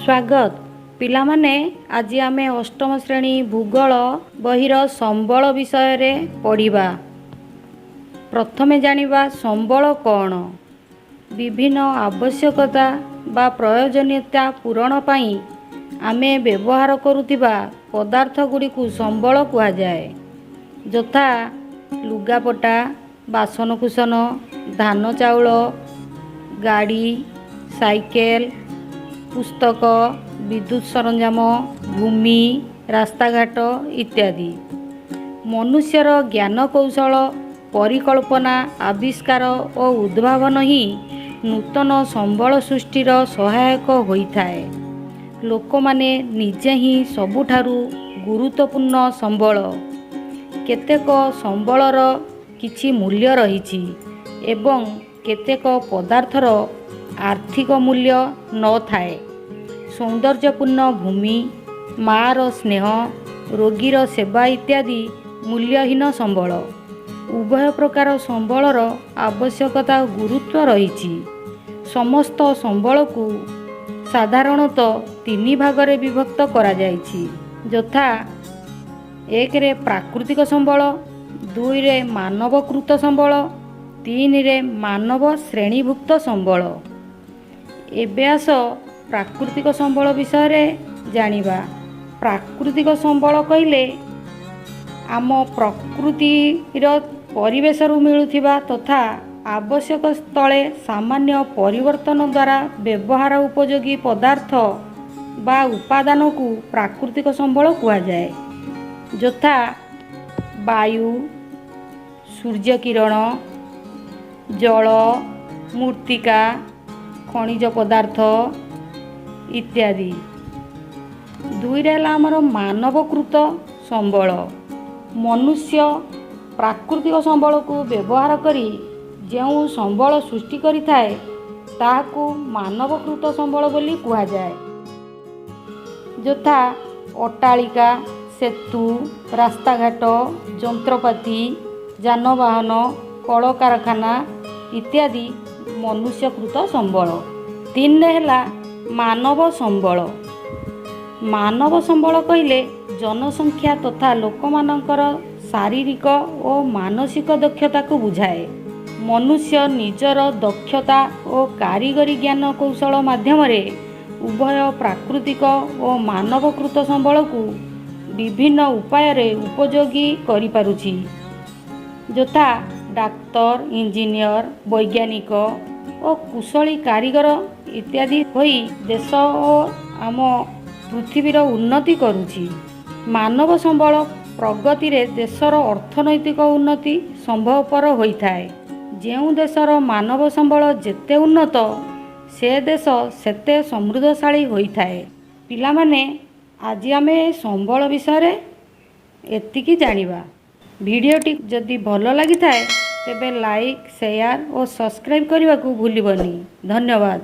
ସ୍ୱାଗତ ପିଲାମାନେ। ଆଜି ଆମେ ଅଷ୍ଟମ ଶ୍ରେଣୀ ଭୂଗୋଳ ବହିର ସମ୍ବଳ ବିଷୟରେ ପଢ଼ିବା। ପ୍ରଥମେ ଜାଣିବା ସମ୍ବଳ କ'ଣ। ବିଭିନ୍ନ ଆବଶ୍ୟକତା ବା ପ୍ରୟୋଜନୀୟତା ପୂରଣ ପାଇଁ ଆମେ ବ୍ୟବହାର କରୁଥିବା ପଦାର୍ଥ ଗୁଡ଼ିକୁ ସମ୍ବଳ କୁହାଯାଏ, ଯଥା ଲୁଗାପଟା, ବାସନକୁସନ, ଧାନ ଚାଉଳ, ଗାଡ଼ି, ସାଇକେଲ, ପୁସ୍ତକ, ବିଦ୍ୟୁତ ସରଞ୍ଜାମ, ଭୂମି, ରାସ୍ତାଘାଟ ଇତ୍ୟାଦି। ମନୁଷ୍ୟର ଜ୍ଞାନକୌଶଳ, ପରିକଳ୍ପନା, ଆବିଷ୍କାର ଓ ଉଦ୍ଭାବନ ହିଁ ନୂତନ ସମ୍ବଳ ସୃଷ୍ଟିର ସହାୟକ ହୋଇଥାଏ। ଲୋକମାନେ ନିଜେ ହିଁ ସବୁଠାରୁ ଗୁରୁତ୍ୱପୂର୍ଣ୍ଣ ସମ୍ବଳ। କେତେକ ସମ୍ବଳର କିଛି ମୂଲ୍ୟ ରହିଛି ଏବଂ କେତେକ ପଦାର୍ଥର ଆର୍ଥିକ ମୂଲ୍ୟ ନଥାଏ। ସୌନ୍ଦର୍ଯ୍ୟପୂର୍ଣ୍ଣ ଭୂମି, ମାଆର ସ୍ନେହ, ରୋଗୀର ସେବା ଇତ୍ୟାଦି ମୂଲ୍ୟହୀନ ସମ୍ବଳ। ଉଭୟ ପ୍ରକାର ସମ୍ବଳର ଆବଶ୍ୟକତା ଓ ଗୁରୁତ୍ୱ ରହିଛି। ସମସ୍ତ ସମ୍ବଳକୁ ସାଧାରଣତଃ ତିନି ଭାଗରେ ବିଭକ୍ତ କରାଯାଇଛି, ଯଥା ଏକରେ ପ୍ରାକୃତିକ ସମ୍ବଳ, ଦୁଇରେ ମାନବକୃତ ସମ୍ବଳ, ତିନିରେ ମାନବ ଶ୍ରେଣୀଭୁକ୍ତ ସମ୍ବଳ। ଏବେ ଆସ ପ୍ରାକୃତିକ ସମ୍ବଳ ବିଷୟରେ ଜାଣିବା। ପ୍ରାକୃତିକ ସମ୍ବଳ କହିଲେ ଆମ ପ୍ରକୃତିର ପରିବେଶରୁ ମିଳୁଥିବା ତଥା ଆବଶ୍ୟକ ସ୍ଥଳେ ସାମାନ୍ୟ ପରିବର୍ତ୍ତନ ଦ୍ୱାରା ବ୍ୟବହାର ଉପଯୋଗୀ ପଦାର୍ଥ ବା ଉପାଦାନକୁ ପ୍ରାକୃତିକ ସମ୍ବଳ କୁହାଯାଏ, ଯଥା ବାୟୁ, ସୂର୍ଯ୍ୟକିରଣ, ଜଳ, ମୃତ୍ତିକା, ଖଣିଜ ପଦାର୍ଥ ଇତ୍ୟାଦି। ଦୁଇରେ ହେଲା ଆମର ମାନବକୃତ ସମ୍ବଳ। ମନୁଷ୍ୟ ପ୍ରାକୃତିକ ସମ୍ବଳକୁ ବ୍ୟବହାର କରି ଯେଉଁ ସମ୍ବଳ ସୃଷ୍ଟି କରିଥାଏ, ତାହାକୁ ମାନବକୃତ ସମ୍ବଳ ବୋଲି କୁହାଯାଏ, ଯଥା ଅଟ୍ଟାଳିକା, ସେତୁ, ରାସ୍ତାଘାଟ, ଯନ୍ତ୍ରପାତି, ଯାନବାହନ, କଳକାରଖାନା ଇତ୍ୟାଦି ମନୁଷ୍ୟକୃତ ସମ୍ବଳ। ତିନିରେ ହେଲା ମାନବ ସମ୍ବଳ। ମାନବ ସମ୍ବଳ କହିଲେ ଜନସଂଖ୍ୟା ତଥା ଲୋକମାନଙ୍କର ଶାରୀରିକ ଓ ମାନସିକ ଦକ୍ଷତାକୁ ବୁଝାଏ। ମନୁଷ୍ୟ ନିଜର ଦକ୍ଷତା ଓ କାରିଗରୀ ଜ୍ଞାନ କୌଶଳ ମାଧ୍ୟମରେ ଉଭୟ ପ୍ରାକୃତିକ ଓ ମାନବକୃତ ସମ୍ବଳକୁ ବିଭିନ୍ନ ଉପାୟରେ ଉପଯୋଗୀ କରିପାରୁଛି, ଯଥା ଡାକ୍ତର, ଇଞ୍ଜିନିୟର, ବୈଜ୍ଞାନିକ ଓ କୁଶଳୀ କାରିଗର ଇତ୍ୟାଦି ହୋଇ ଦେଶ ଓ ଆମ ପୃଥିବୀର ଉନ୍ନତି କରୁଛି। ମାନବ ସମ୍ବଳ ପ୍ରଗତିରେ ଦେଶର ଅର୍ଥନୈତିକ ଉନ୍ନତି ସମ୍ଭବପର ହୋଇଥାଏ। ଯେଉଁ ଦେଶର ମାନବ ସମ୍ବଳ ଯେତେ ଉନ୍ନତ, ସେ ଦେଶ ସେତେ ସମୃଦ୍ଧଶାଳୀ ହୋଇଥାଏ। ପିଲାମାନେ, ଆଜି ଆମେ ସମ୍ବଳ ବିଷୟରେ ଏତିକି ଜାଣିବା। ଭିଡ଼ିଓଟି ଯଦି ଭଲ ଲାଗିଥାଏ, ତେବେ ଲାଇକ୍, ସେୟାର ଓ ସବସ୍କ୍ରାଇବ୍ କରିବାକୁ ଭୁଲିବନି। ଧନ୍ୟବାଦ।